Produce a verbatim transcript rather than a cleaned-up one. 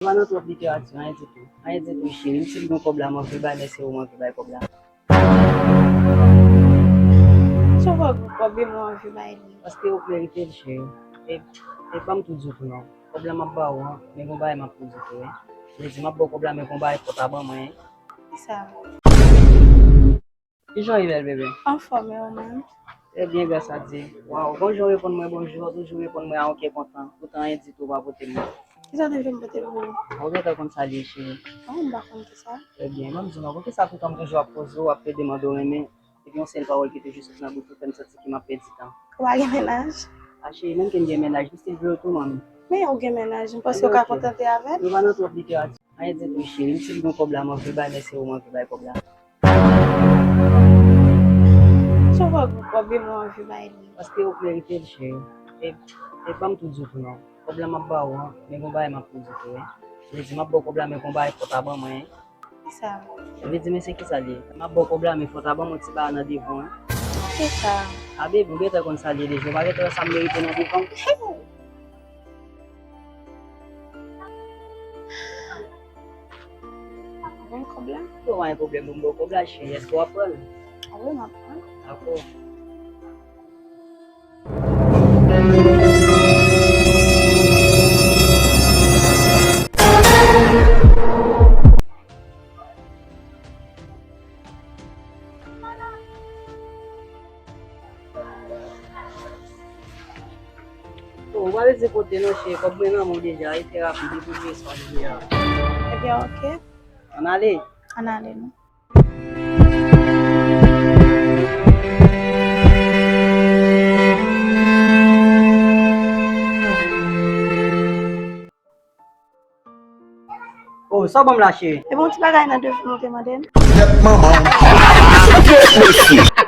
M pa nan twòp literati, anyen ditou. Anyen ditou, cheri. M si l gen kòb la, m anvi bay, men se ou m anvi bay kòb la. Sou fò gwo kòb e mwen anvi bay li. Paske ou merite l, cheri. E, e pa m tou ditou, non. Kòb la m ap ba ou an, men gon bagay m ap tou ditou, wi. Vle di, m ap ba w kòb la, men gon bagay fò w ta ban mwen, wi. Kisa? Kijan w ye, bèl bebe? Anfòm, e ou menm? Trè byen, gras a Dye. Waw, bon jan w reponn mwen bonjou, w toujou reponn mwen a yon kè kontan. Poutan anyen ditou w pa pote mwen. Kisa w te vle m pote pou ou? Ou gentan konn sa l ye, cheri. Non, m pa konn kisa. Trè byen, ban m di w non, poukisa toutan m toujou ap poze w, ap plede mande w renmen, epi yon sèl pawòl ki toujou sot nan bouch ou fè m santi ke m ap pèdi tan? Ou pa gen mennaj? A cheri, menm ke m gen mennaj, m still vle w tou, manmi. Men ou gen mennaj, m panse ou ka kontante avè l. Nou pa nan twòp literati. Anyen ditou, cheri. M si l gen kòb la, m anvi bay, men se ou m anvi bay kòb la. Sou fò gwo kòb e mwen anvi bay li. Paske ou merite l, cheri. E, e pa m tou ditou, non. Kòb la m ap ba ou an, men gon bagay m ap tou ditou, wi. Vle di, m ap ba w kòb la, men gon bagay fò w ta ban mwen, wi. Kisa? Vle di, men se kisa l ye? M ap ba w kòb la, men fò w ta ban mwen ti bagay nan devan, wi. Kisa? A bebe, ou gentan konn sa l ye deja, ou pa gentan wè sa m merite nan devan. Bon, kòb la? Bon, pa gen pwoblèm, bon, bon, kòb la, cheri. Èske w ap pran l? A wi, m ap pran l. Dakò. Oh, ou pa bezwen pote non, cheri, kòb mwen nan men w deja, e trè rapid, li pou jwe sa w vle a. Ebyen, oke. Ann ale. Ann ale, non. Oh, sa w ban m la, cheri? E bon ti bagay nan devan ou te mande m. Tèt manman w. Tèt mesye.